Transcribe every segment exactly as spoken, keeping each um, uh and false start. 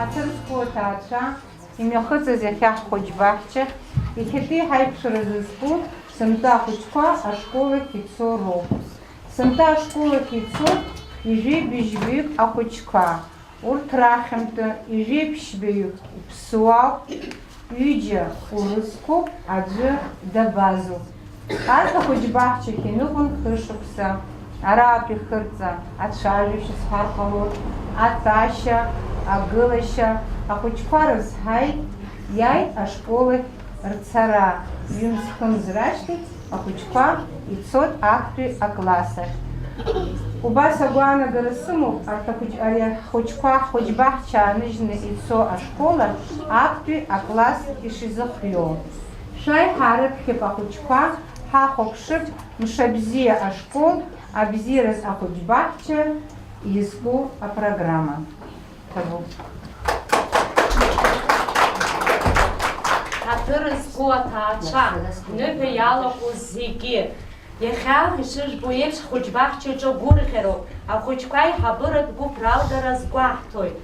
Ҳаҭыр зқәу аҭаацәа, имҩахыҵыз иахьа ҳхәыҷбаҳчахь, иахьатәи ҳаиқәшәара зызку сынтәа ахәыҷқәа ашколахь ицо роуп. Сынтәа ашколахь ицоит ҩажәи быжьбаҩык ахәыҷқәа. Урҭ рахьынтә ҩажәи ԥшьбаҩык ԥсуаауп, ҩыџьа урысқәоуп, аӡәы дабазоуп. Арҭ ахәыҷбаҳчахь иныҟәон хышықәса. Араатәи хырҵа ацәажәашьа сҳәар ҟалоит, аҭәашьа, агылашьа, ахәыҷқәа рызҳаит, иааит ашколахь рцара, ҩымз-хымз рашьҭахь ахәыҷқәа ицоит актәи акласс ахь. Убас агәаанагара сымоуп, арҭ ахәыҷ-, ари ахәыҷқәа ҳхәыҷбаҳча ааныжьны ицо ашкол ахь актәи акласс ишизыхиоу. Шәааи, ҳаарыԥхьап ахәыҷқәа, ҳахәаԥшып Мшабзиа ашкол, абзиараз ахәыҷбаҳча изку апрограмма. Ҭабуп. Ҳаҭыр зқәу аҭаацәа, ныҳәа иалахәу зегьы. Иахьа ишыжәбо еиԥш, ҳхәыҷбаҳчаҿы гәырӷьароуп. Ахәыҷқәа аиҳабыратә гәыԥ ралгара азгәаҳҭоит.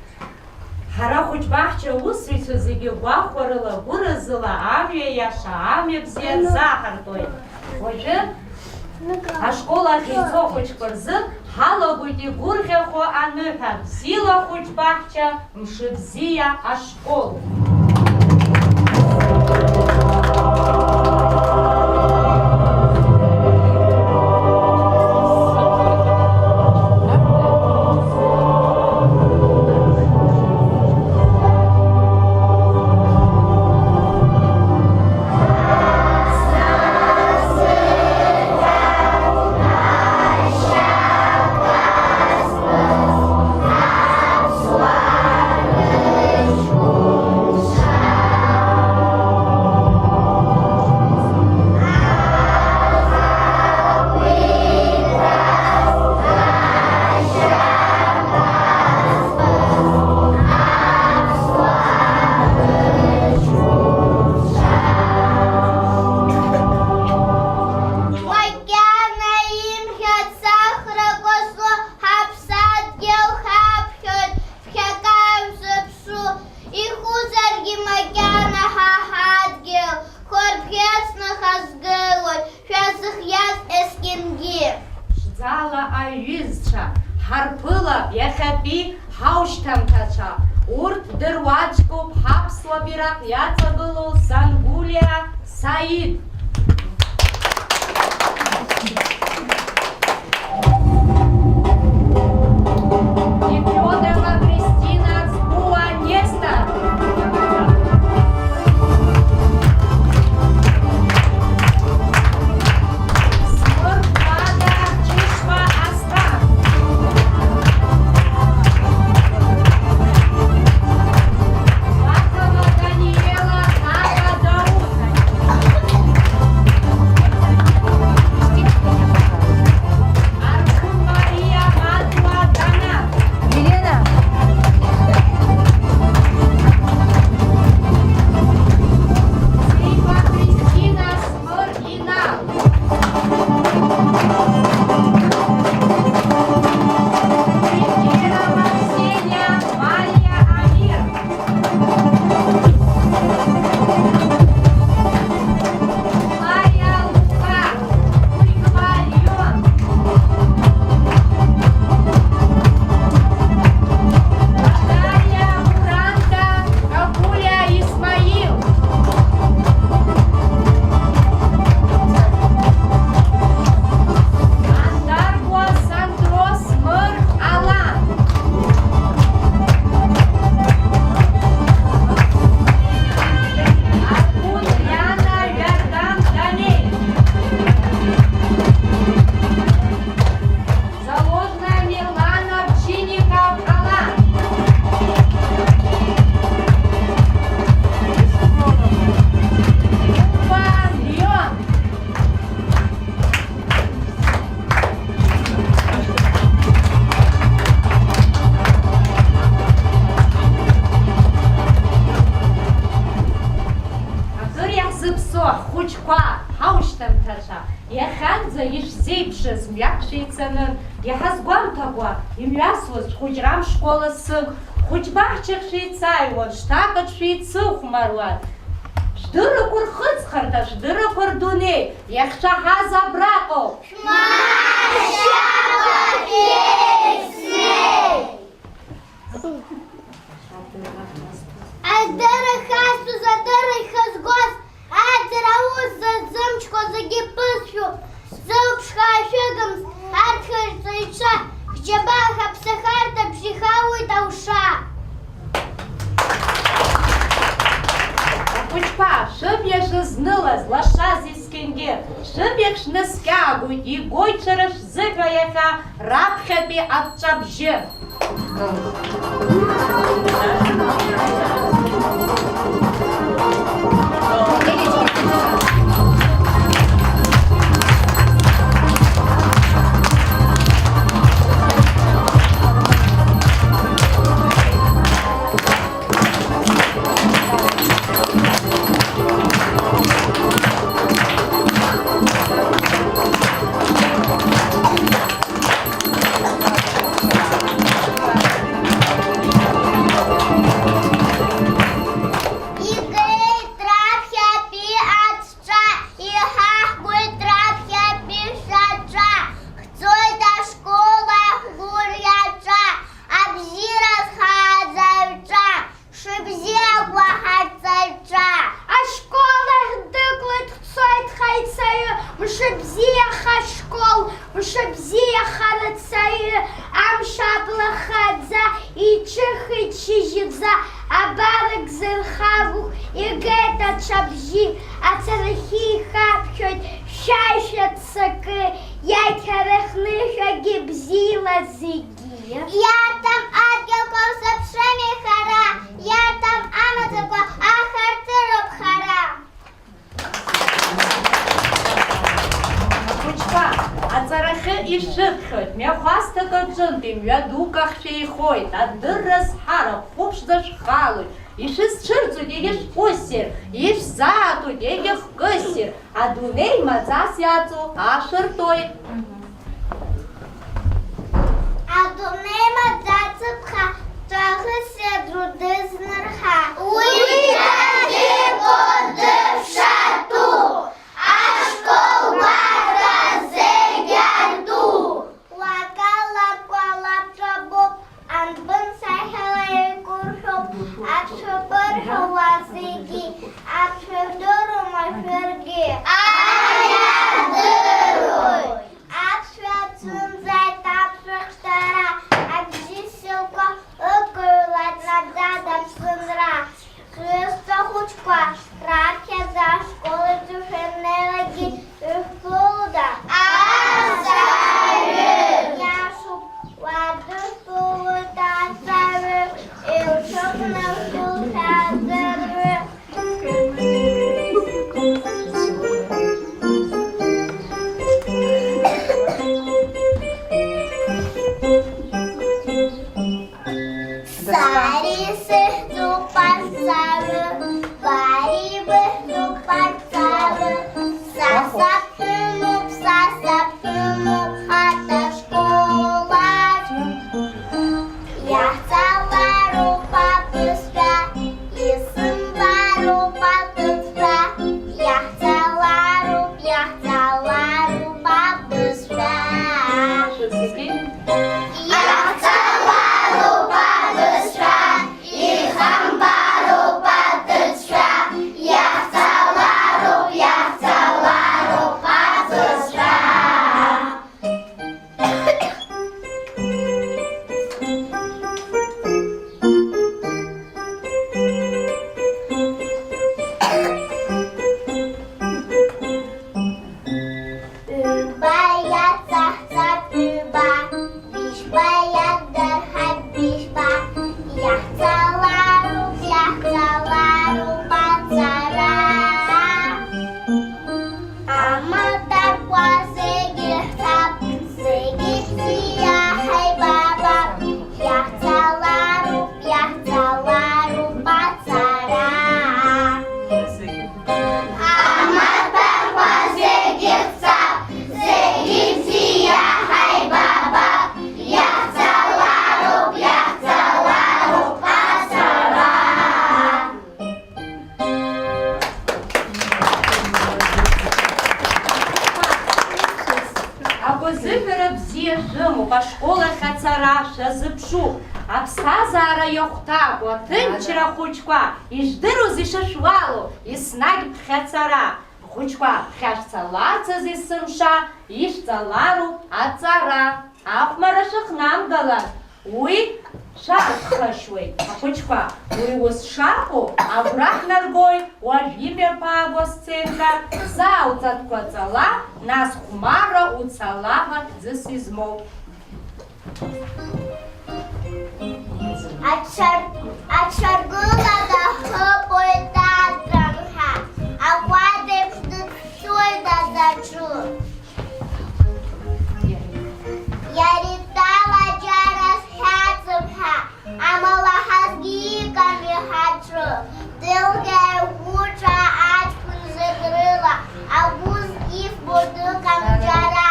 Ҳара ахәыҷбаҳча аусзуҩцәа зегьы гәахәарыла, гәыразыла амҩа иаша, амҩа бзиа рзаҳартуеит. Уажәы ашкол ахь инцо ахәыҷқәа рзы ҳалагоит игәырӷьахо аныҳәа, бзиала ахәыҷбаҳча, мшыбзиа ашкол. Макьана имӷьац ахрақәа злоу ҳаԥсадгьыл хаԥхьоит, ԥхьакаҩ зыԥшу, ихәызаргьы макьана ҳа ҳадгьыл, хәырбӷьыцны ҳазгылоит, шәазыхиаз есқьынгьы. Ԥшӡала аҩызцәа, ҳарԥылап иахьатәи ҳаушьҭамҭацәа, урҭ дыруаӡәкуп ҳаԥсуа бираҟ иаҵагылоу Сангулиа Саид. Нефёдова Кристина, Цкуа Нестор. Смыр Лада, Чышба Аслан. Батова Даниэла, Саба Дауд. Архун Мария, Матлуа Дана. Елена. Сеиба Кристина, Смыр Инал. Пригерова Ксения, Марья Амир. Лукая Лука, Гурикова Алена. Наталья Муранта, Какуля Исмаил. Андаркуа Сандрос, Мыр Алан. Аргун Лиана, Иордан Данель. Заложная Милана, Овчинников Алан. Куба Леон. Акыр иаҳзыԥсоу ҳхәыҷқәа, ҳаушьҭамҭацәа, иахьанӡа ишәзеиԥшыз мҩак шәеицаны, иаҳазгәамҭакәа имҩасуаз шәхәыҷра амшқәа ласык, Хәыҷбаҳчахь шәеицааиуан, шҭакаҿ шәеицыхәмаруан. Шәдыррақәа рхыҵхырҭа, шәдыррақәа рдунеи, иахьшәаҳаз абраҟоуп. Шәмаҳәшьакәа шәеицнеи! Адырра хазҵоз, адырра ихазгоз, аӡара аус зазымчқәа зегьы ԥызшәоуп. Зылԥшха ашәыгымз, арҭ рҵаҩцәа, шәџьабаа ҳаԥсахарҭа бжьы ихалоит алша. Ахәыҷқәа, шәымҩа шәызнылаз, лашаз есқьынгьы, шәымҩахь шәнаскьаагоит, игоит шәара шәзыҳәа иахьа раԥхьатәи аҵәҵәа бжьы. Игеит раԥхьатәи аҵәҵәа, иҳаҳгоит раԥхьатәи шәаҵәа, хҵоит ашкол ахәгәырҩаҵәа, абзиара зхааз аҩҵәа, шыбзиақәа ҳарҵаҩцәа. Ашкол ахь дықәлоит, хҵоит ҳаицаҩы, мшыбзиаха ашкол, мшыбзиаха рацаҩы, амш абла хаӡа, иҿыхеит шьыжьӡа, абарак зырхагоу, игеит аҽабжьы, ацарахьы ихаԥхьоит, шәааи шәаццакы, иагьҳарахны шәагьы бзиала зегьы. Иарҭам адгьылқәа рзыԥшыми хара, иарҭам амаҭәақәа ахарҭыроуп хара. Ахәыҷқәа, аҵарахьы ишәыԥхьоит, мҩахәасҭак аҿынтә мҩа дук ахь шәеихоит, адырра зҳарахә хәыԥшӡа шәхалоит, ишәызцәырҵуеит егьа шәҟәыссир, ишәзааҭоит егьа хкыссир, адунеи маӡас иаҵоу ашәыртәоит. Адунеи маӡа цыԥха, ҿахыс иадру дызнырҳа. Уи дахьыҟоу дыԥшаатәу, ашкол гәаҟра зегь арту. Уагала кәалаԥҵәабуп, анбын сахьала еиқәыршәоуп, аԥсшәа бырҳәауа зегьы, аԥсшәа рдыруама шәаргьы? Аиа, рдыруеит! Аԥсшәа аӡәымзааит аԥсшәа хьчара, абжьы сылқәа ықәыҩлааит наӡаӡа аԥсынра. Ашкол ахь ацара шәазыԥшу, аԥсҭазаара иахәҭакәу аҭынчра, ахәыҷқәа, ижәдыруаз ишышәуало, еснагь ԥхьацара. Ахәыҷқәа, ԥхьа шәцаларц азы есымша ишәҵалароуп аҵара. Ахәмарра шәыхнамгалан, уи шәарԥхашьуеит. Ахәыҷқәа, уи ус шакәу агәра ҳнаргоит уажә имҩаԥаагоу асценка, заа уҵатәқәа ҵала, нас хәмарра уцала ҳәа ӡыс измоу. Аҽар-, аҽаргыла дахыԥоит атрымҳа, акәадеиԥш дыцәцоит аӡаҿы. Иара итәала џьара сҳәаӡом ҳәа, амала ҳазгьы иками ҳаҿы. Дылгьа игәыҿа аҷкәын зегь рыла, агәыз ифбо дыҟам џьара,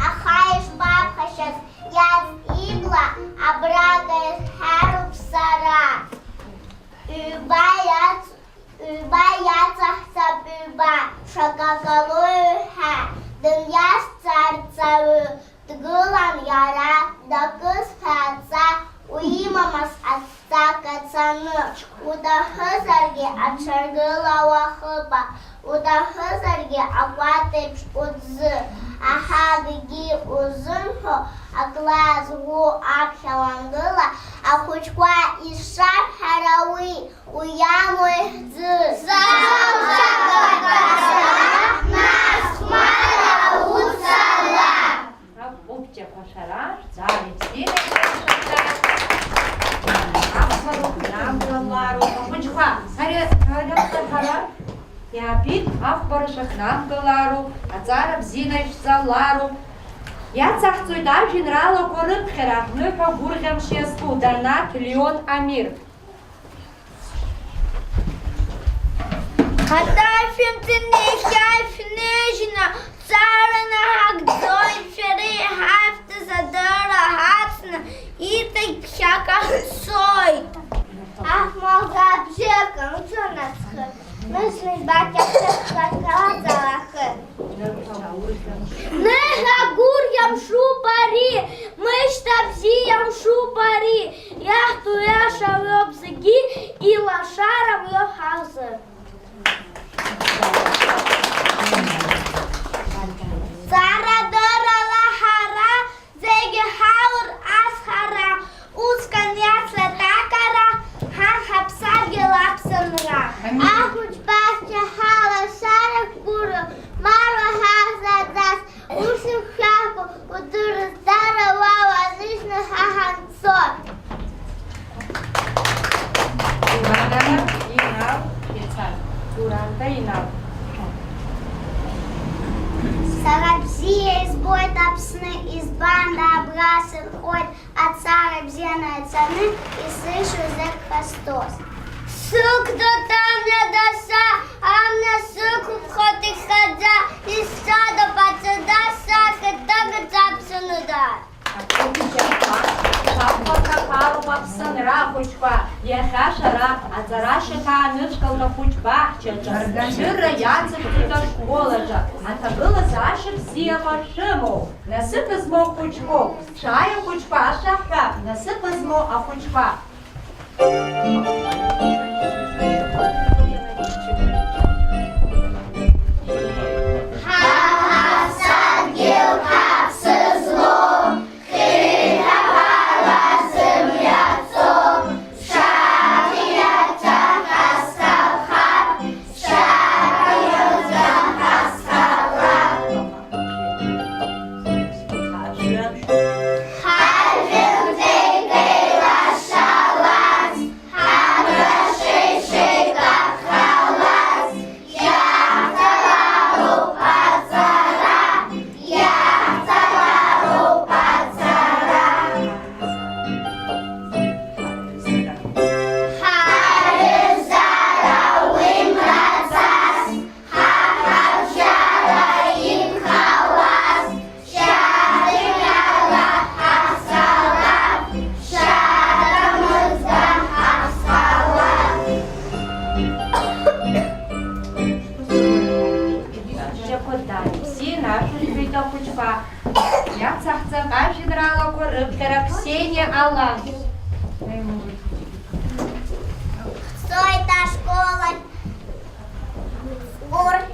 аха ишԥаԥхашьаз иац ибла, абраҟа исҳәароуп сара. Ҩба иац-, ҩба иаҵаҳҵап, ҩба, шаҟа ҟалои уҳәа, дыниазҵаарц ауаҩы дгылан иара, дакыз ҳәа адҵа, уимамыз адҵа кацаны, уҭахызаргьы аҽаргыла уахыԥа, уҭахызаргьы акәатеиԥш уӡы, аҳаггьы узымҳәо, акласс ӷәӷәа аԥхьа уангыла, ахәыҷқәа ишшаҳҳәара уи, уи амоу ихьӡы. Нас хәмарра уцала. Убжьақәа шәара, шәзаара ибзианы ишәзааит. Аԥсуара шәнамгалароуп, ахәыҷқәа. Ари, ари аԥхьаҳәара иаабеит, ахәмарра шәыхнамгалароуп, аҵара бзианы ишәҵалароуп. Иацаҳҵоит ажәеинраалақәа рыԥхьара, аҳәныҳәа гәырӷьамш иазку Данаҭ Леон Амир. Хада шәымҵын, иахьа шәныжьны, ҵараны ҳагӡоит, шәара иҳашәҭаз адырра ҳацны, иҵегь ԥхьаҟа ҳцоит. Аҳ, малга бжьык амҵан аҵхы, ныжьны ибақьаԥҭа ԥхьаҟа ҵалахы. Ныҳәа гәырӷьамшуп ари, мышьҭа бзиамшуп ари, иаҳтәу иаша уиоуп зегьы, илашара уиоуп ҳазы. Ҵарадыррала ҳара зегьы ҳаур азҳара, усҟан иацлеит акара, ҳан ҳаԥсадгьыл аԥсынра. Ахәыҷ баҳча ҳалашара гәыра, маруа ҳазаҵаз, ус ихшәахо удырыз, дара уа уаныжьны ҳа ҳанцо. Гәыранда Инал, ицан. Гәыранда Инал. Сара бзиа избоит Аԥсны, избанда абра сынхоит, аҵара бзиа наӡаны исзышьҭоу зегь ҟасҵоз. Сықәтәоуп амҩа даса, амҩа сықәԥхоит ихаӡа, исцәадоуп аҵада, сахьаҭыԥ Аԥсныда. Шәабхәа ҭаԥароуп Аԥсынра, ахәыҷқәа, иахьа шәара аҵара шьаҭа анышәкылт ахәыҷ баҳчаҿы, шәдырра иацышәҵоит ашкол аҿы, аҭагылазаашьа бзиақәа шәымоуп, насыԥ змоу хәыҷқәоуп, шәааи ахәыҷқәа, ашәа ҳҳәап, насыԥ змоу ахәыҷқәа. Ҳа ҳаԥсадгьыл ҳаԥсы злоу, хьырҳәа ҳәа лазымҩаҵоу, шәаҳәа иаҭахаз ҳаԥхап, шәаҳәа иаҭахаз ҳаԥхап. Ҳажәытә еилашалаз, ҳамра шеишеи каԥхалаз, иаҳҵалароуп аҵара, иаҳҵалароуп аҵара. Ҳаҩызара уимраҵас, ҳаҳабжьара инхауаз, шьаҭа мҩала ҳаԥсалап, шьаҭа мыӡла ҳаԥсалап. Бзианы ашәа рҳәеит ахәыҷқәа. Иацаҳҵап ажәеинраалақәа Рыԥхьара Ксениа Алан. Ҳцоит ашкол ахь урҭ.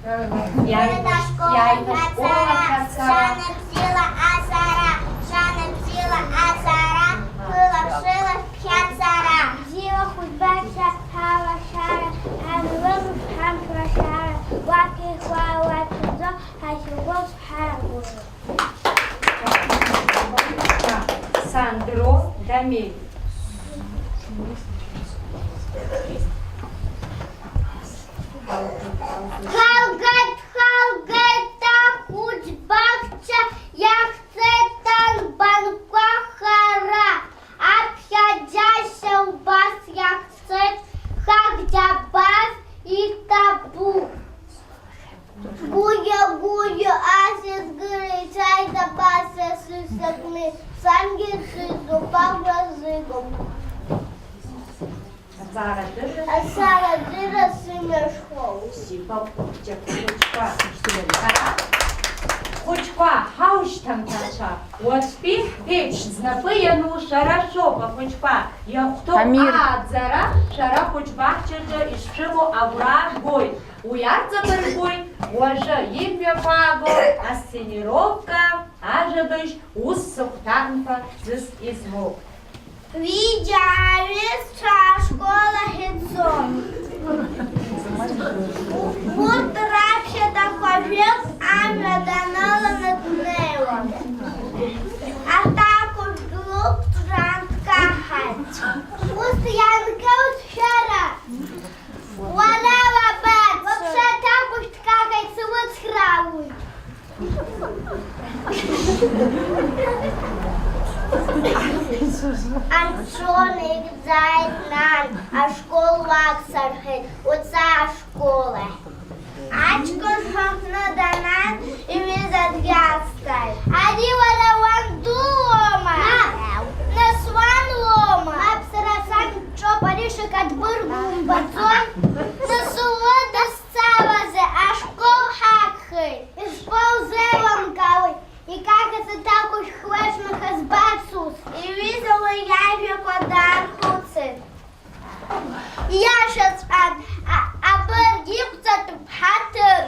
Ҳцоит ашкол ахь ацара, шана бзиала азара, шана бзиала азара, хыла-ԥшыла ԥхьаӡара. Бзиала хәыҷбаша ҳалашара, ҳанлымш ҳамшәашара, уаԥхьа ихуа уаҵәаӡо, ҳахьыгәоз ҳарагәырҩо. Сандро Дамеи. Халгеит, халгеит ахәыҷбаҳча, иахьцеит анбанқәа хара, аԥхьаӡашьа убас иахьцеит, хагәҭа абас иҭабуп. Гәырӷьа-гәырӷьо асасгьы ицәажәоит абас са сысакны, сангьы дсызуп, агәра зыгом. Азҵаарадырра. Азҵаарадырра сымҩашьоуп. Сиба хәыҷқәа, хәыҷқәа. Ҳара, хәыҷқәа, ҳаушьҭамҭацәа, уаҵәтәи ҳԥеиԥш знапы иану шәара шәоуп, ахәыҷқәа, иахәҭоу Амир. Ааӡара шәара хәыҷбаҳчаҿы ишшәымоу агәра аагоит. Уи арҵабыргуеит уажәы имҩаԥааго асценировка, ажәабжь, ус сыхәҭаанқәа ӡыс измоу. Ҩыџьа аҩызцәа ашкол ахь ицон. Урҭ раԥхьаӡа хәажәык амҩа даныланы днеиуан. Аҭакәажә длықәҵәраан дкаҳаит. Ус ианкылсшәа, уара уабацо? Уаԥшьа аҭакәажә дкаҳаит, суцхраауеит. Анцәа ихьӡааит, нан, ашкол уақәсырхеит, уца ашкол ахь. Аҷкәын ҳаҟны данааи, иҩыза дгьацҭааит. Ари уара уан дууоума? Мап. Нас уан лоума? Мап, сара сан ҿоуп, ари шакадбыргу умбаӡои? Нас улыдысцалазеи, ашкол ҳагхеит. Ишԥоузеилымкаауеи? Икаҳаз аҭакәажә хлаҿ нахыс бацус? Иҩыза уи иажәақәа даархәыцит. Иашаҵәҟьан, а-, абырг иқәҵатәуп ҳаҭыр.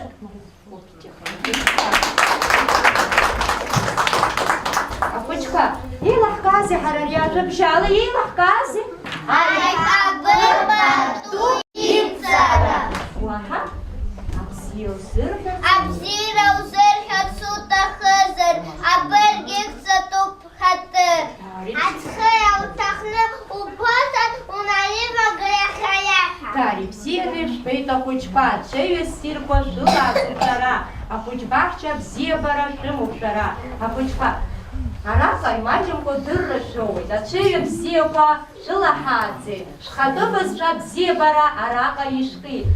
Ахәыҷқәа, еилаҳкаазеи ҳара ари ажәабжьала, еилаҳкаазеи? Аиҳабыра ду иҵара. Уаҳа? Абзиа узырҳәар? Абзиара узырҳәар суҭахызар, абырг иқәҵатәуп ҳаҭыр. Аӡхы иауҭахны уԥоҭа унаивагылахьаиаҳа. Дари, бзианы ишәҳәеит ахәыҷқәа, ацәеҩы ссирқәа шәылааӡоуп шәара, ахәыҷбаҳча абзиабара шәымоуп шәара, ахәыҷқәа. Араҟа имаҷымкәа дырра шәоуеит, ацәеҩы бзиақәа шәылаҳааӡеит, шәхатәы бызшәа абзиабара араҟа ишәкит.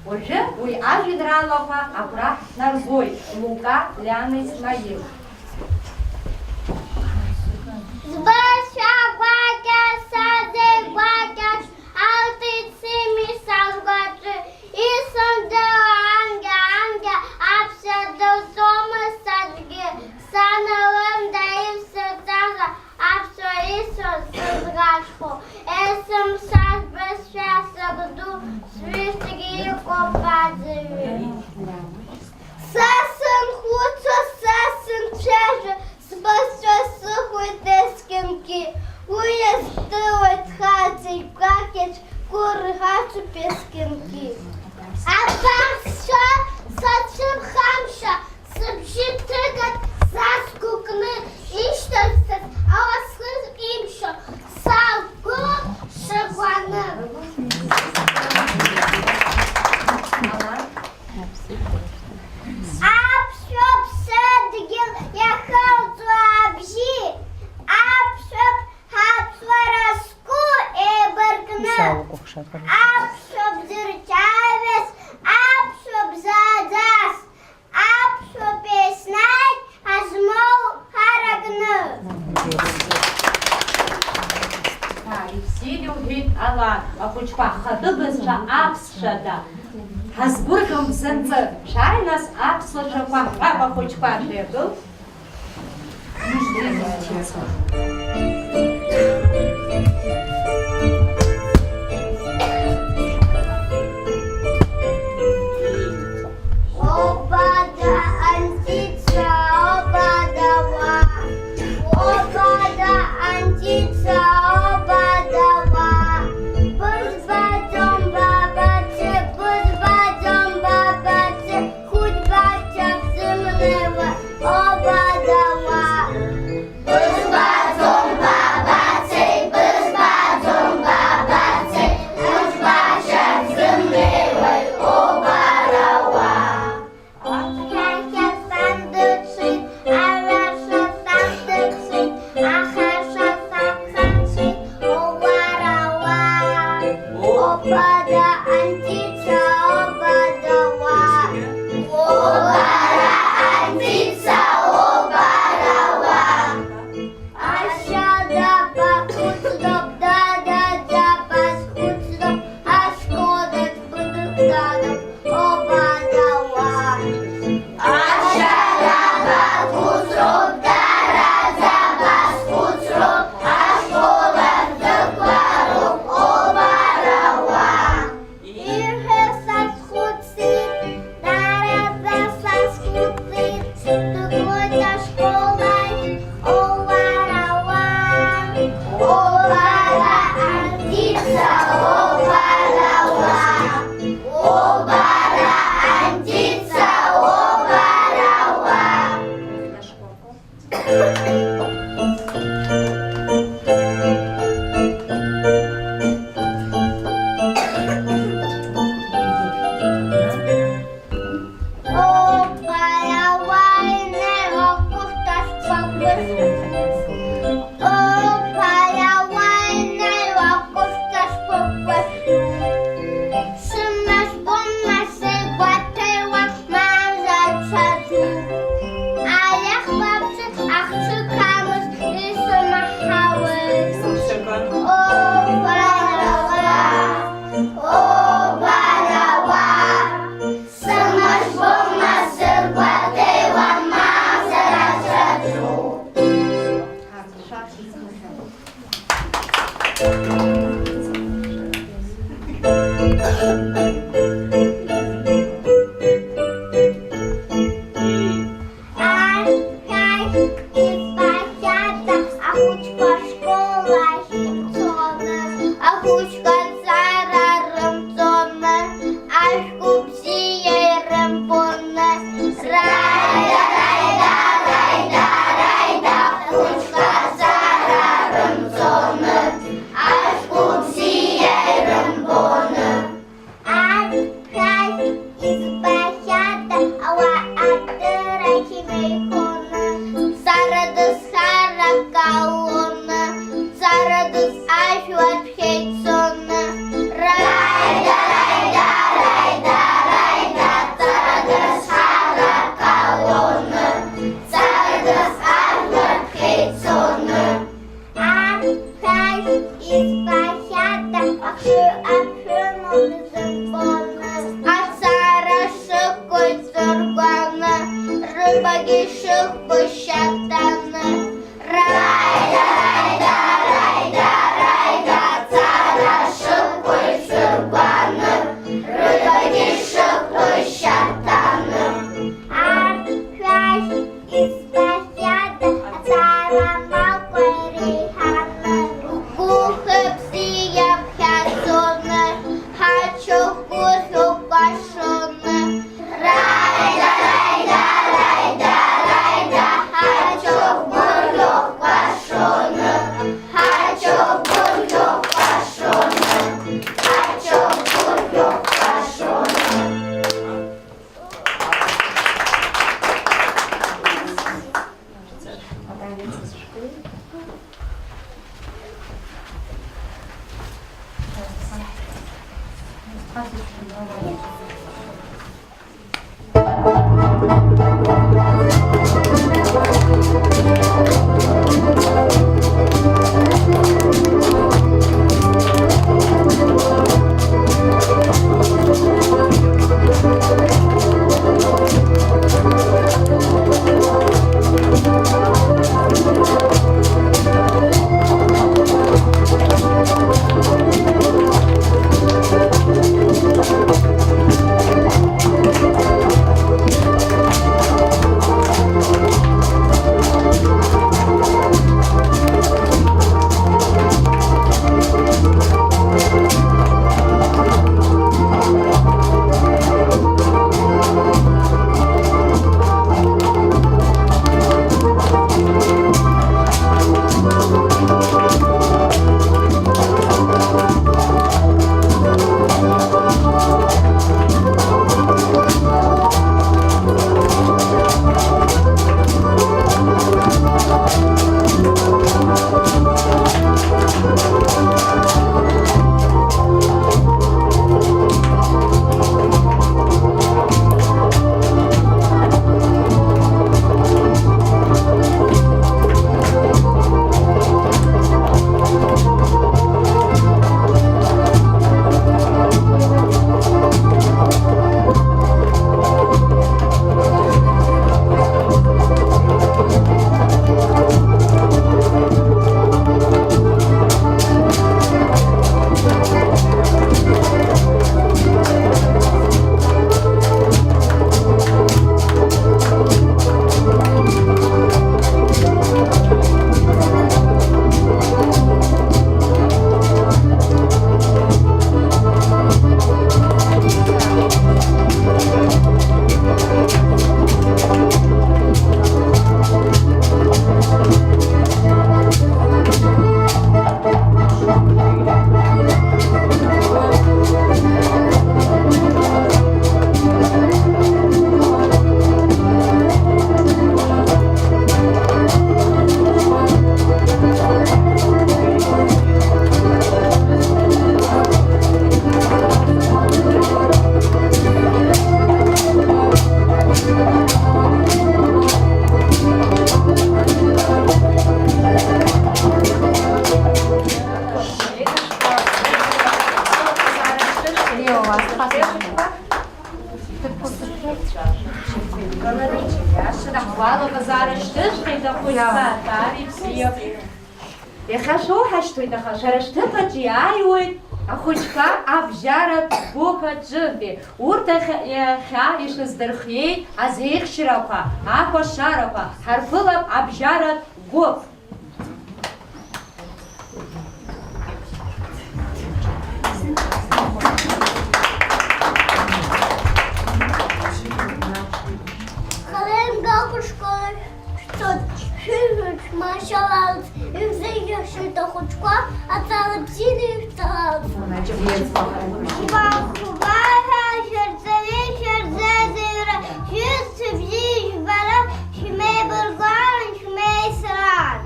Уажәы уи ажәеинраалақәа агәра ҳнаргоит, Лука, Лиана, Исмаил. Збызшәа гәакьа сазеигәакьаҿ, алҵит сымҩа са сгәаҿы, исымдыруа анкьа, анкьа, аԥсшәа дылҵомызт саргьы, саналымда ивсырҵазар, аԥсуа исҳәо сызӷашхо, есымша сбызшәа сабду, сҩызцәагьы иҟоуп аӡырҩы. Са сынхәыцуа, са сынцәажәо, сбызшәа сыхәоит есқьынгьы, уи иаздыруеит хаҵеи гәакьаҿ, гәырӷьаҿуп есқьынгьы. Абаҳча сацәыԥхамшьа, сыбжьы ҭыган са сгәыкны, ишьҭарсыз ауасхыр имшьо, саалгоит шаҟәаны. Аԥсуа ԥсадгьыл иахылҵуа абжьы, аԥсуа ҳаԥсуара зқәу еибаркны, аԥсуа бзырҿиараз, аԥсуа бзааӡаз, аԥсуа песнагь азмоу ҳаракны. Ибзианы иуҳәеит, Алан, ахәыҷқәа, ҳхатәы бызшәа аԥсшәада. Ҳазгәырӷьом бзанҵы, шәааи нас аԥсуа шәақәа ҳҳәап, ахәыҷқәа, шәеигыл. Обада антица, обада уа. Обада антица, обада уа. Бызбаӡом бабацы, бызбаӡом бабацы, хәыҷ баҳча бзымнеиуа, обада уа. Бызбаӡом бабацеи, бызбаӡом бабацеи, хәыҷ баҳча бзымнеиуеит, обада уа. Хьахьа сан дыцәеит, алаша сан дыцәеит, ахаша саԥхьа нцәеит, оуарауа. Обада антица, обадауа. Обара антица, обарауа. Ашьа дабахәыцроуп, дада дабазхәыцроуп, ашкол даҿбадоуп, дада, обадауа. Ашьа дабахәыцроуп, дара дабазхәыцроуп, ашкол ахь дықәлароуп, обарауа. Ирҳәо сазхәыцит, дара сазхәыцит, дыгоит ашкол ахь, обарауа. Обара антица, обарауа. Обара антица, обарауа. Маӡа ҽаӡәы, аиаҳбаԥсы ахцәы қамыз исымаҳауеит. Обарауа, обарауа, сымашәбома сыргәаҭеиуа мазара ҽаӡәы. Арҭ шәахь избахьада ахәыҷқәа ашкол ахь ицоны, ахәыҷқәа ҵара рымҵоны, ашәҟәы бзиа ирымбоны, раида, раида, раида, раида, ахәыҷқәа ҵара рымҵоны, ашәҟәы бзиа ирымбоны. Арҭ шәахь избахьада ауаа адыррахь инеихоны, ҵара дызхара калоны, ҵара дызажәлар шәеицоны, раида, раида, раида, раида, ҵара дызхара калоны, ҵара дызажәлар шәеицоны. Арҭ шәахь избахьада ахшыҩ аԥшәымоуп зынбомыз. Аҵара шықәу ҵыргәаны, рыбагьы шықәу шьаҭаны. Раида, раида, раида, раида, аҵара шықәу ҵыргәаны, рыбагьы шықәу шьаҭаны. Арҭ шәахь избахьада аҵара малқәа иреиҳаны, гәыхыбзиа ԥхьаӡоны, ҳачоуп гәырӷьо кәашоны. Раида, раида, раида, раида, ҳачоуп гәырӷьо кәашоны, ҳачоуп гәырӷьо кәашоны, ҳачоуп гәырӷьо кәашоны. Ҳгәалаҟазаара шьҭыххеит ахәыҷқәа, аҭаара ибзиоуп. Иахьа шәоуҳашьҭуеит, аха шәара шәҭыԥаҿы иааиуеит ахәыҷқәа абжьаратә гәыԥ аҿынтәи. Урҭ иахьа, иахьа ишәыздырхиеит азеихшьрақәа, акәашарақәа, ҳарԥылап абжьаратә гәыԥ. Хәлеи мгакәа школ ахь шәцоит, шәыжәлар шәманшәаларц, ишәзеиӷьасшьоит ахәыҷқәа, аҵара бзианы ишәҵаларц. Хәба, хәба ҳәа шәырҵаҩы шәырзеизыҩра, шәҩызцәа бзиа жәбара, шәмеибаргәаан, шәмеисран.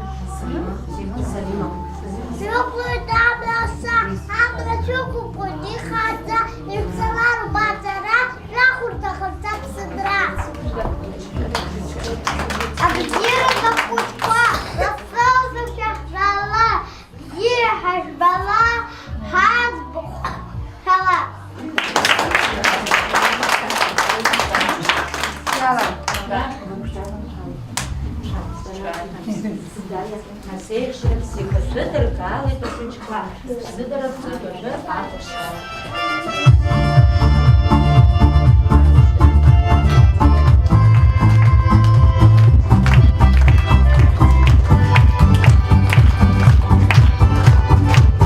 Шәықәлоит абна аса, абна шәықәыԥоит ихаҵа, ишәцалароуп аҵара, шәахәарҭахарц аԥсынра. Абзиарақәа хәыҷқәа, лассы-лассы шәаҳбала, бзиа ҳажәбала, ҳаӡбахә ҳәала. Азеиԥшрахь зегьы шәыдыркаауеит ахәыҷқәа, шәзыдырԥхоит уажәы акәашара.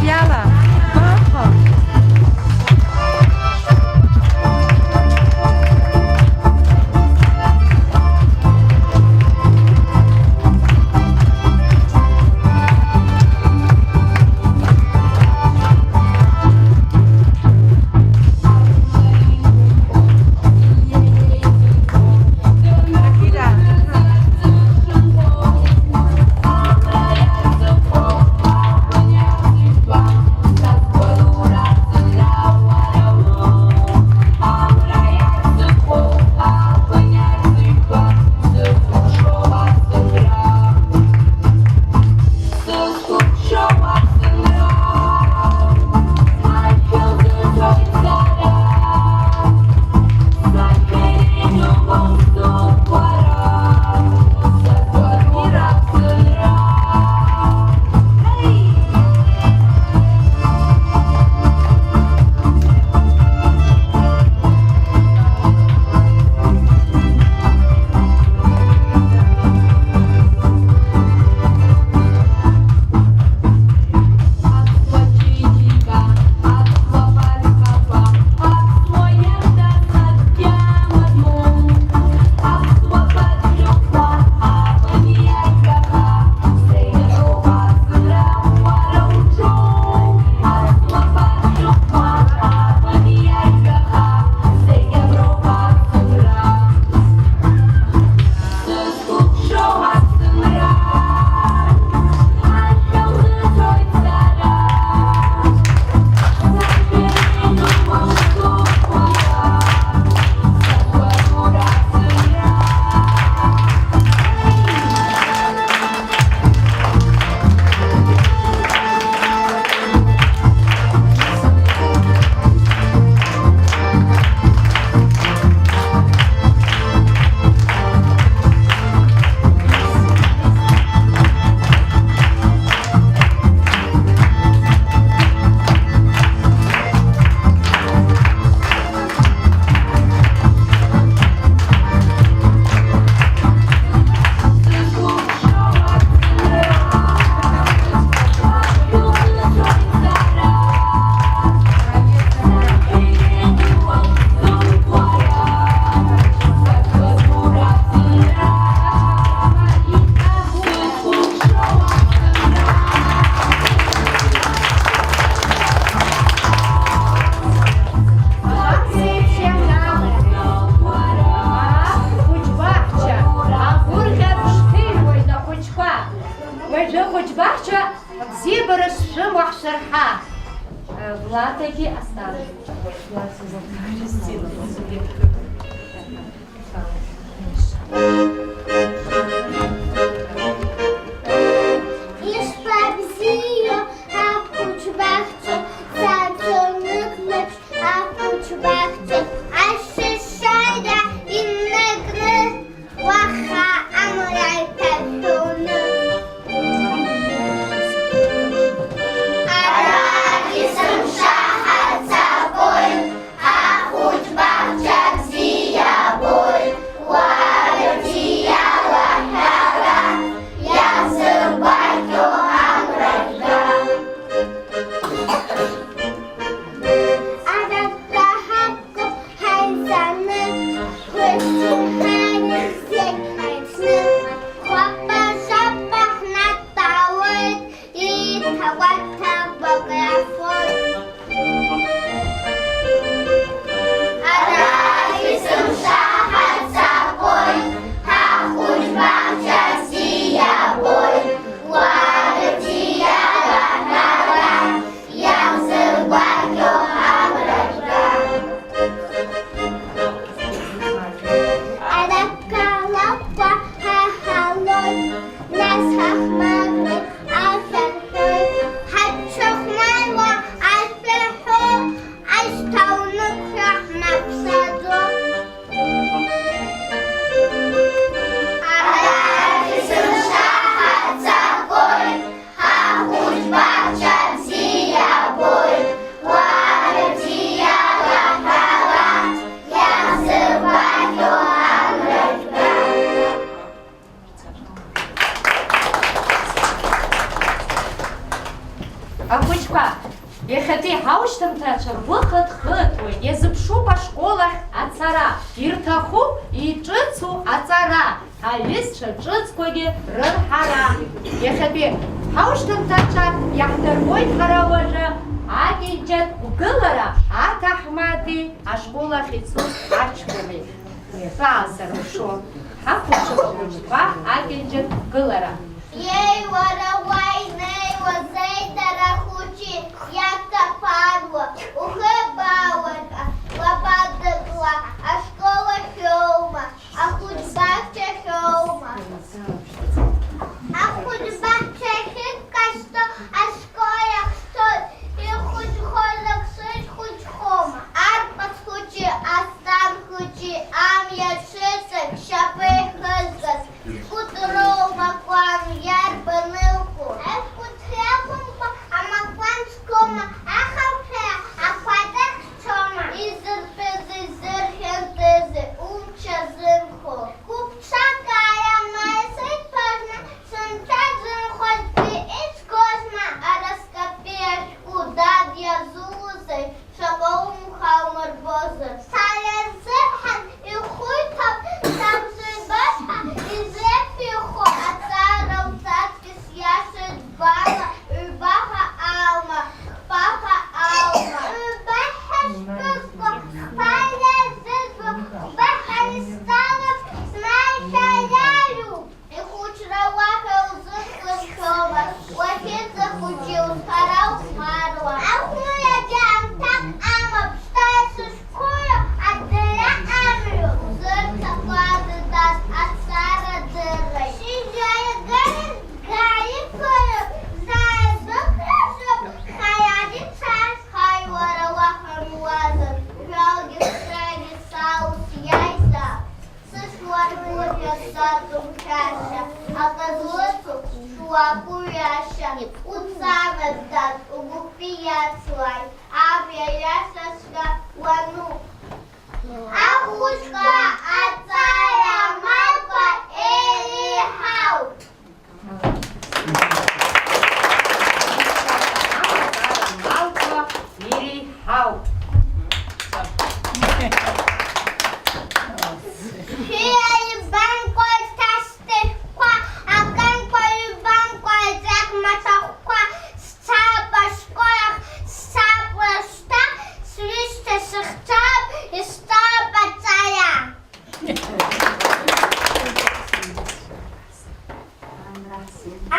Иала, баха! Ахәыҷбаҳча, агәырӷьа зҽеиҩуеит ахәыҷқәа. Уажәы ахәыҷбаҳча абзиабара шәымоу ҳшәырҳа. Влад, егьи Асҭанда. Ишԥабзиоу ахәыҷбаҳча, сацәа нык-нык, ахәыҷ Ашәшьыра иннакны, уаха амра иҭашәоны. Арахь есымша ҳаццакуеит, ҳахәыҷ баҳча бзиа боит, уа бзиала ҳәара, иаҳзыргәаҭо амра жәга. Арахь ҳаҳақәуп ҳаизаны, ҳусқәа ҳарыԥхьеит ҳаицны, хәаба-шәаба ҳнаҭалоит, иҭагәаҭа агәра ҳфоит. Арахь есымша ҳаццакуеит, ҳахәыҷ баҳча бзиа боит, уа бзиала ҳәара, иаҳзыргәаҭо амра жәга. Арахь алафқәа ҳаҳалоит, нас ҳахәмаруеит, ашәа рҳәоит, ҳаҽшахәмаруа ашәа ҳәо, ашьҭа унықәшәа ҳнаԥсаӡо. Арахь есымша ҳаццакуеит, ҳахәыҷ баҳча бзиа боит, уа бзиала ҳәара, иаҳзыргәаҭо амра жәга. Ахәыҷқәа, иахьатәи ҳаушьҭымҭацәа ргәы хыҭ-хыҭуеит, иазыԥшуп ашкол ахь ацара, ирҭахуп иҿыцу аҵара, аҩызцәа ҿыцқәагьы рырҳара. Иахьатәи ҳаушьҭымҭацәа иаҳдырбоит ҳара уажәы акьанџьатә гәгылара аҭаҳмадеи ашкол ахь ицоз аҷкәыни. Шәаасырԥшу, ҳахәаԥшып ахәыҷқәа акьанџьатә гәгылара. Иеи, уара уа инеиуаз еидара хәыҷы иаҭаԥаруа, ухы баауеит, уабадыкла, ашкол ахьоума, ахәыҷ баҳчахьоума? Ахәыҷ баҳча ахьынкасҭо, ашкол ахь сцоит, ихәыҷхоз ак сыхәыҷхома? Арԥыс хәыҷы, Асҭан хәыҷы, амҩа ҽыҵак шьапы ихызгаз, скәытроу макәан иарбан ылху? Аскәыҭ иакәымкәа, амакәан зқәыма, ахыԥхьаҩ ақәа дахьчома? Изыртәызеи, изырхьанҭызеи, умч азымхо? Гәыԥсак ааиамаиа сеиҭԥазны, сынцәа зынхозгьы изгозма? Араскапиа шәҟәы, дад, иазууазеи? Шаҟа умха умырбозар. Са иазырҳан ихәы иҭоуп, сабзоурбоит ҳәа изеиԥихо, аҵара уҵаргьы сиашеит ббама, ҩбаҳа аума, хԥаҳа аума? Ҩбаҳа шԥызго, хԥа иазызго, хԥаҳа исҵалап, снаҩса иаҩуп. Ихәыҷра уаҳа илзырхынҳәуама, уахьынӡахәыҷи узҳара ухәмаруа? Ахәмарагьы аамҭак амоуп, шьҭа исызқәыло адырра амҩа. Узырҭаху адыдас аҵара дырра. Шьыжьаҩ агаҩ, гаҩ ԥырҩ, заа дықәлазар, хаиа дцаз. Ҳаи, уара уаҳа умуазар, жәалгьы срагьы саус иаизаап. Сышьуа ргәырҩа саҵоуп ҳәашьа, акы злыцу шуаку ҩашьа, уцамыз, дад, угәыԥ иацлааит, аб иаҩашьа сга уануп. Ахәыҷқәа аҵара амалқәа еилеиҳауп. Амалқәа иреиҳауп. Шәиаибамкәа сашьҭахьқәа, акамкәа ҩбамкәа аҵак маҭәахәқәа, сцап ашкол ахь, сцап уажәшьҭа, сҩызцәа сыхьӡап, исҵап аҵара.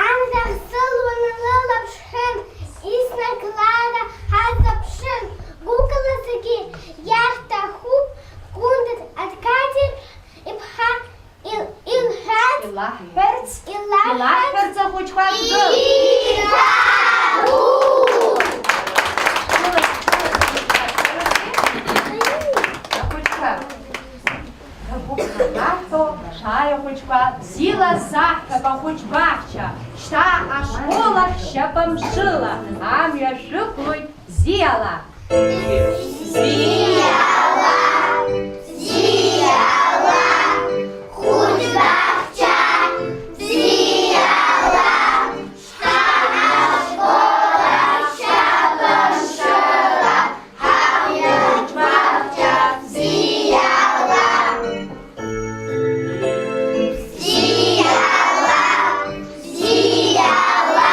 Амра сылуаны лылаԥш ҳәын, изнагь лара ҳазаԥшын, гәыкала зегьы иаҳҭахуп, Гәында Аркадир иԥҳа ил-, илҳәарц, илаҳәарц, илаҳәарц ахәыҷқәа шәгыл. Иҭабуп! Ахәыҷқәа, бзиала сзаҳҭап ахәыҷ баҳча, шьҭа ашкол ахь шьапымшыла амҩа шәықәлоит бзиала. Бзиала, бзиала, хәыҷ баҳча, бзиала, шьҭа ашкол ахь шьапымшыла амҩа шәықәлоит бзиала. Бзиала, бзиала,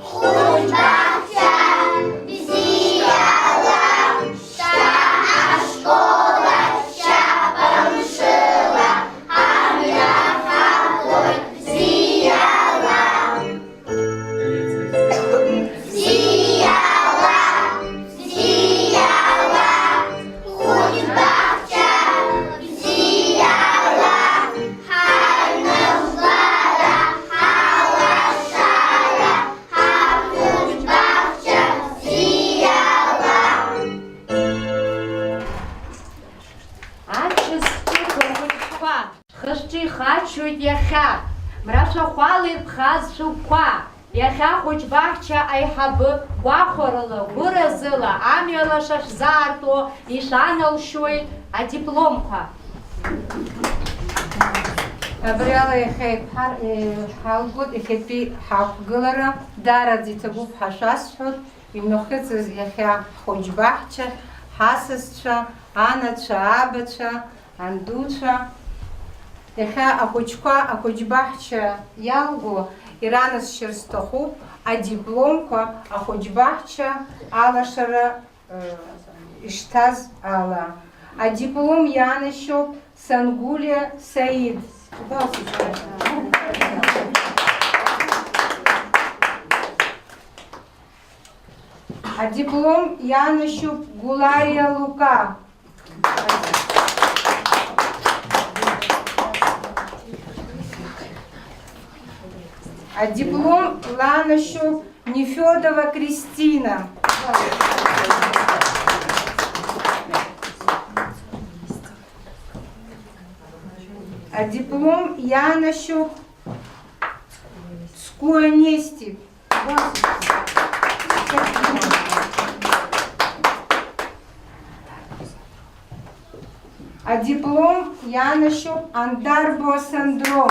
хәыҷ баҳча, бзиала, шьҭа ашкол ахь шьапымшыла амҩа ҳақәлоит бзиала. Бзиала, бзиала, хәыҷ баҳча, бзиала, ҳаинырхара, ҳалашара, ҳахәыҷ баҳча, бзиала. Ачыс ҷыдоу хәыҷқәа! Хышҿы ихаччоит иахьа, мрашәахәала ирԥхаз шәыгәқәа. Иахьа хәыҷ баҳча аиҳабы гәахәарыла, гәыразыла амҩа лаша шәзаартуо ишәаналшьуеит адипломқәа. Абри ала иахьа иқәҳар-, е, ҳалгоит иахьатәи ҳақәгылара, даараӡа иҭабуп ҳәа шәасҳәоит, имҩахыҵыз иахьа ҳхәыҷ баҳчахь ҳасасцәа, анацәа, абацәа, андуцәа, иахьа ахәыҷқәа ахәыҷбаҳча иалго иранасшьар сҭахуп адипломқәа ахәыҷбаҳча алашара, э, ишҭаз ала. Адиплом ианашьоуп Сангулиа Саид. Адиплом ианашьоуп Гәлариа Лука. Адиплом ланашьоуп Нефёдова Кристина. Адиплом ианашьоуп Цкуа Нестик. Адиплом ианашьоуп Андарбуа Сандро.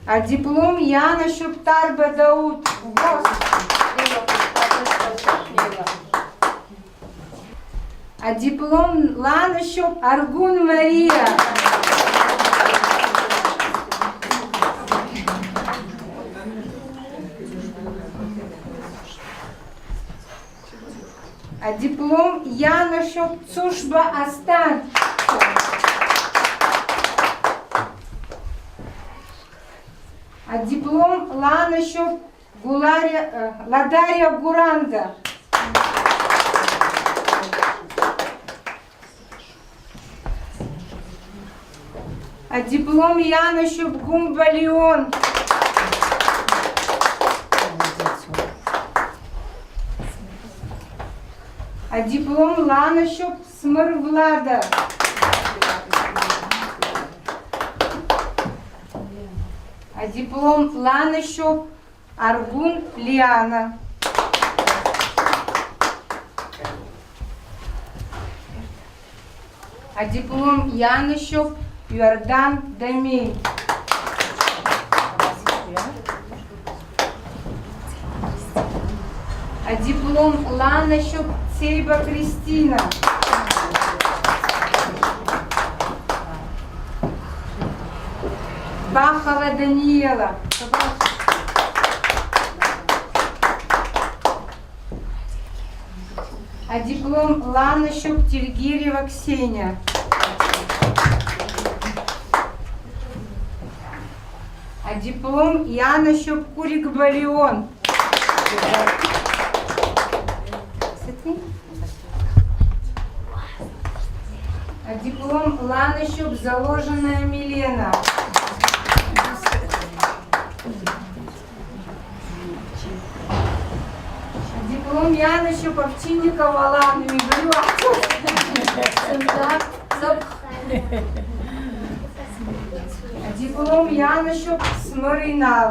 Адиплом ианашьоуп Тарба Дауҭ. Адиплом ланашьоуп Аргәын Мариа. Адиплом ианашьоуп Цушба Асҭан. Адиплом ланашьоуп Гәлариа, э, Ладариа Гуранда. Адиплом ианашьоуп Гәымба Леон. Адиплом ланашьоуп Смыр Влада. Адиплом ланашьоуп Аргәын Лиана. Адиплом ианашьоуп Иордан Дамеи. Адиплом ланашьоуп Цеиба Кристина. Бахова Даниела. Адиплом ланашьоуп Тергирева Ксения. Адиплом ианашьоуп Курикба Леон. Адиплом ланашьоуп Заложенная Милена. Адиплом ианашьоуп Овчинников Алан, ҩба иуаҳҭоит. Сынтәа ҵыԥх. Адиплом ианашьоуп Смыр Инал.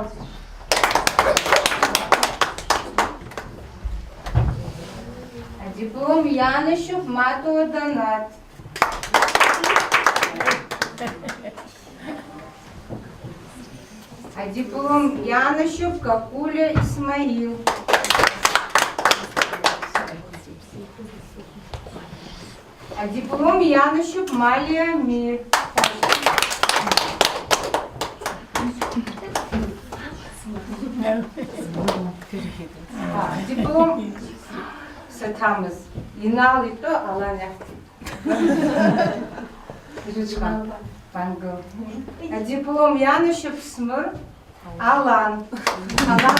Адиплом ианашьоуп Матуа Данаҭ. Адиплом ианашьоуп Какулиа Исмаил. Адиплом ианашьоуп Малиа Амир. А, адиплом саҭамыз. Инал итәы Алан иаҳҭеит. Рыцәҟа, бангыл. Адиплом ианашьоуп Смыр Алан. Алан.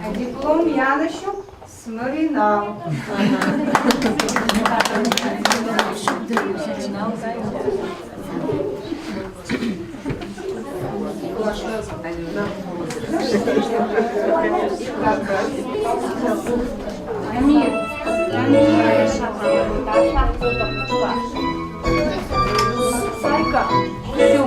Адиплом ианашьоуп Смыр Инал. Амир, Амир, Саика, всё.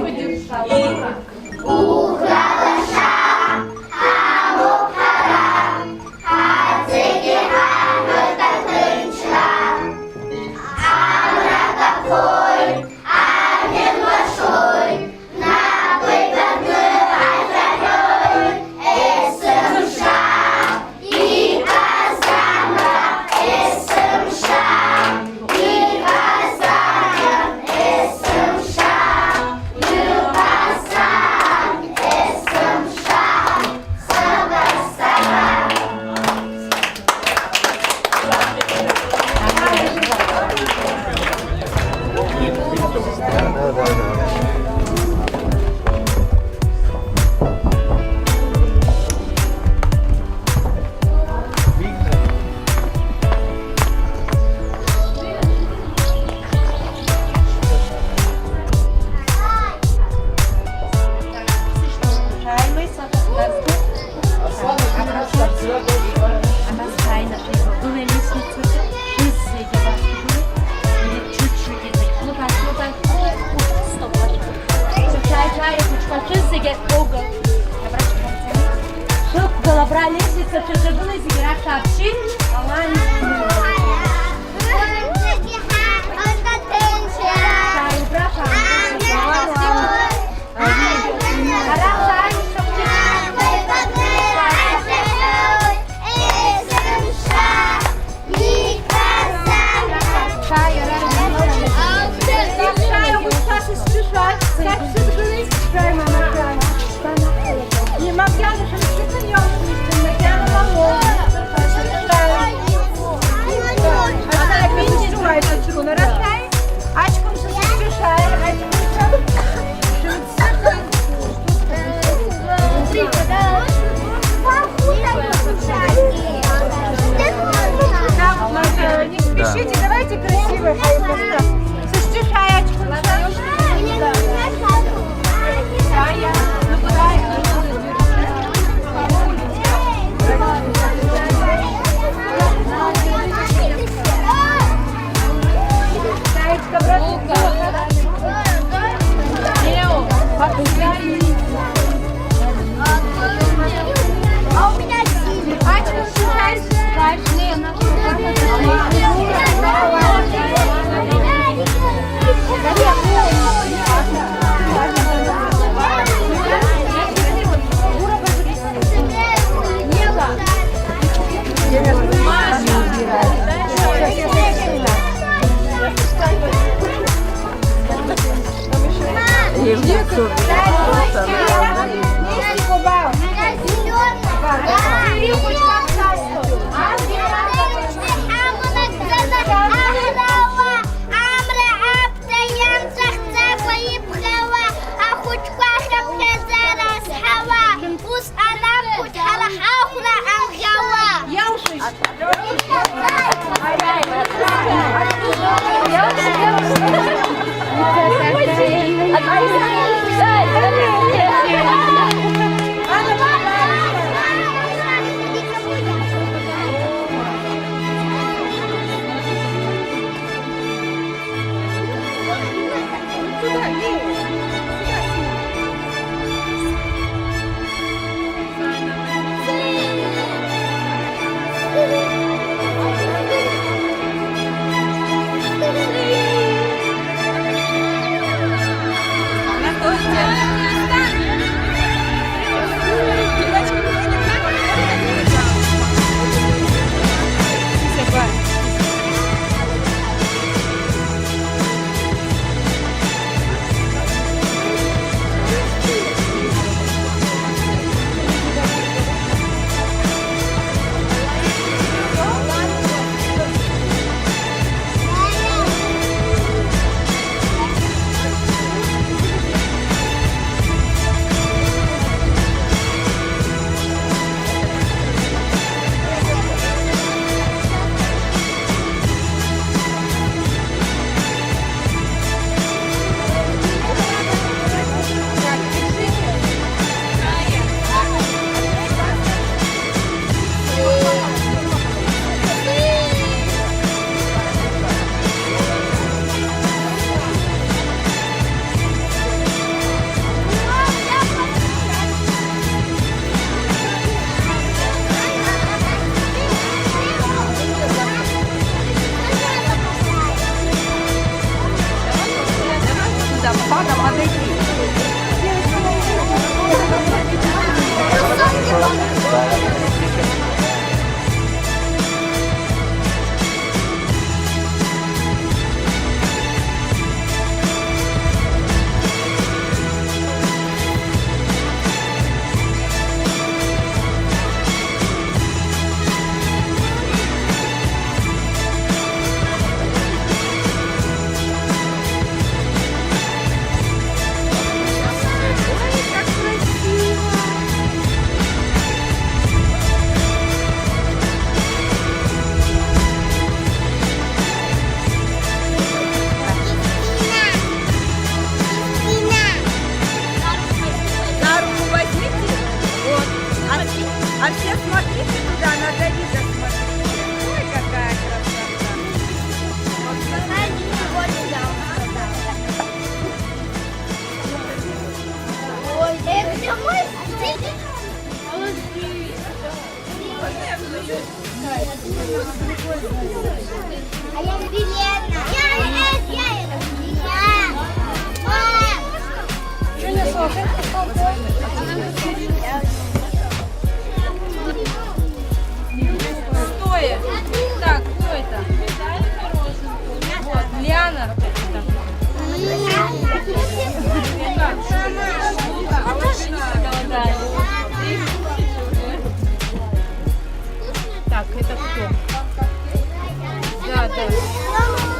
Шәықәгыл абра алестница, шәаҿагылеи зегьы рахь шәааԥшит. А я Елена. Я, я, я, я. Стоя. Так, кто это? Вот, Лиана. Так, это кто? Да, да.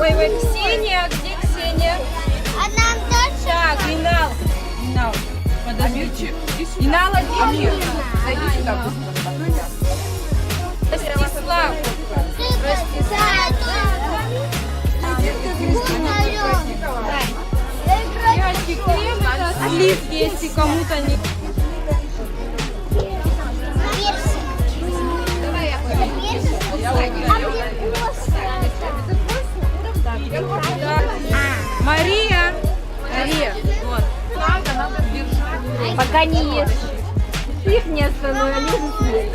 Ой, ой, Ксения, где Ксения? Она дальше. Так, Инал. Инал, подожди. Инал, Амир, зайди сюда быстро. Ростислав. Девочки, клеим это слив, если кому-то не... Мария. Мария, вот. Пока не ешь. Их не остановим, они же съели.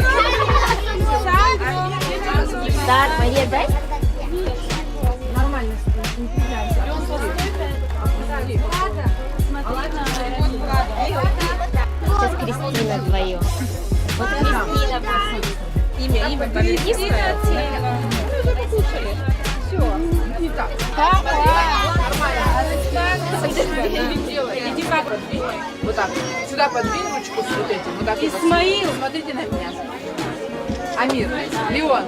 Так, Мария, дай. Нормально. Сейчас Кристина твоё. Вот Кристина. Имя, имя, Кристина. Все. Нормально. Иди, папа. Вот так. Сюда подвинь ручку с вот этим. Вот так вот. Исмаил. Смотрите на меня. Амир, Леон,